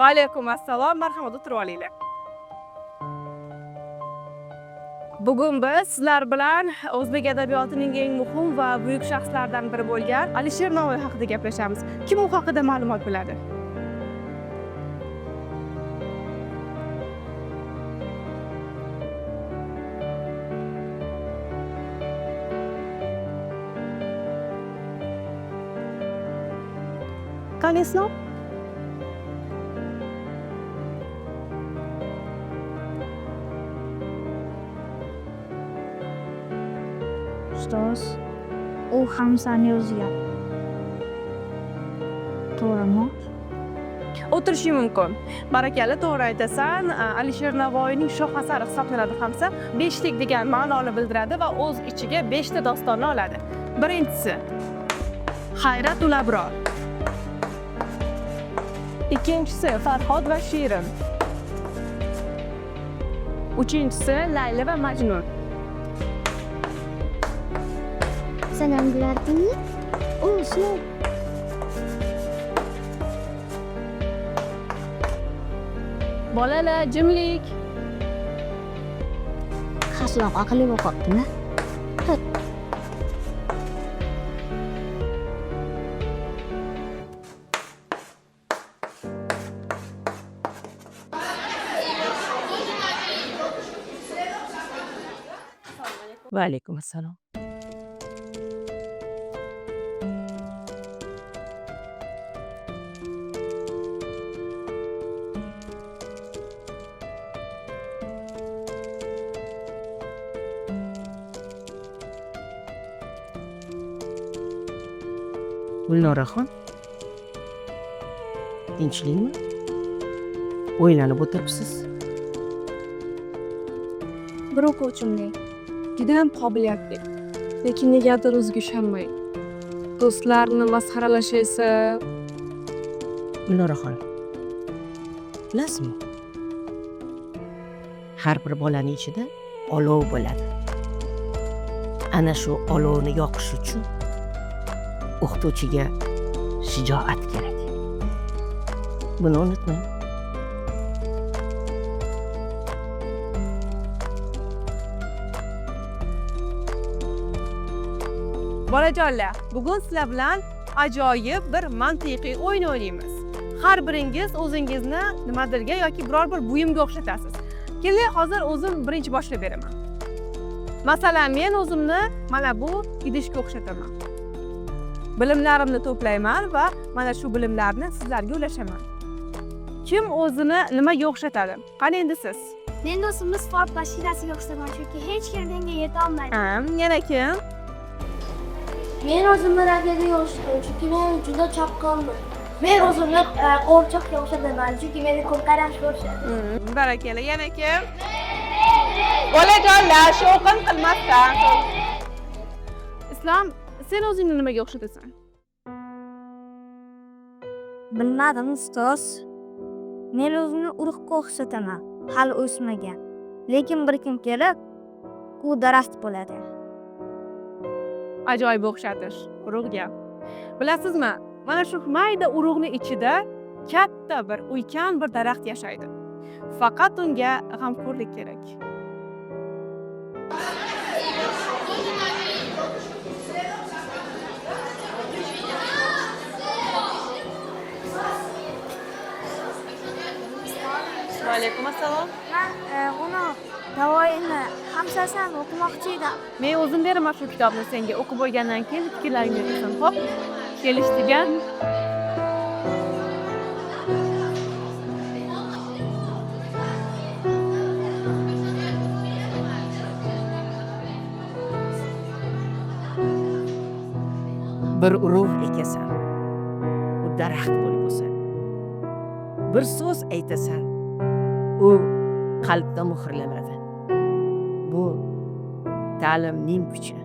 Va alaykum assalom. Marhamat, o'tirib olinglar. Bugun biz sizlar bilan o'zbek adabiyotining eng muhim va buyuk shaxslaridan biri bo'lgan Alisher Navoiy haqida gaplashamiz. Kim u haqida ma'lumot biladi? Qani Islom? Ustoz, u Hamzani yozgan. To'g'rimi? O'tirishi mumkin. Barakalla, to'g'ri aytasan. Alisher Navoiyning shoh asari hisoblanadi Hamsa. Beshlik degan ma'noni bildiradi va o'z ichiga 5 ta dostonni oladi. Birinchisi Hayratul Abror. Ikkinchisi Farhod va Shirin. Uchinchisi Layli va Majnun. Sen ham bilardingmi? U Islom. Bolalar, jimlik. Haslom aqlli bo'lib qolibdimi? Va alaykum assalom. Gulnoraxon, tinchlikmi? O'ylanib o'tiribsiz. Bir o'quvchimdek. Judayam qobiliyatli, lekin negadir o'ziga ishonmaydi. Do'stlarini masxaralashi esa Gulnoraxon, bilasizmi, har bir bolani ichida olov bo'ladi. Ana shu olovni yoqish uchun o'qituvchiga shijoat kerak. Buni unutmang. Bolajonlar, bugun sizlar bilan ajoyib bir mantiqiy o'yin o'ynaymiz. Har biringiz o'zingizni nimadirga yoki biror bir buyumga o'xshatasiz. Keling, hozir o'zim birinchi boshlab beraman. Masalan, men o'zimni mana bu idishga o'xshataman. Bilimlarimni to'playman va mana shu bilimlarni sizlarga ulashaman. Kim o'zini nimaga o'xshatadi? Qani endi siz? Men o'zimni sport mashinasiga o'xshataman, chunki hech kim menga yeta olmaydi. Yana kim? Men o'zimni raketaga o'xshataman, chunki men juda chaqqonman. Men o'zimni qo'rchoqqa o'xshataman, chunki meni ko'plar yaxshi ko'rishadi. Barakalla, yana kim? Bolajonlar, shovqin qilmasdan. Islom, sen o'zingni nimaga o'xshatasan? Bilmadim, ustoz. Men o'zimni urug'ga o'xshataman. Hali o'smagan. Lekin bir kun kelib, u daraxt bo'ladi. Ajoyib o'xshatish urug'ga. Bilasizmi, mana shu mayda urug'ni ichida katta bir, ulkan bir daraxt yashaydi. Faqat unga g'amxo'rlik kerak. Va alaykum assalom. Men uni Navoiyni Hamsasini o'qimoqchi edim. Men o'zim beraman shu kitobni senga. O'qib bo'lgandan keyin fikrlaringni aytasan, xo'p? Kelishdik-a? Bir urug' ekasan, u daraxt bo'lib o'sadi. Bir so'z aytasan, u qalbda muhrlanadi. Bu ta'limning kuchi.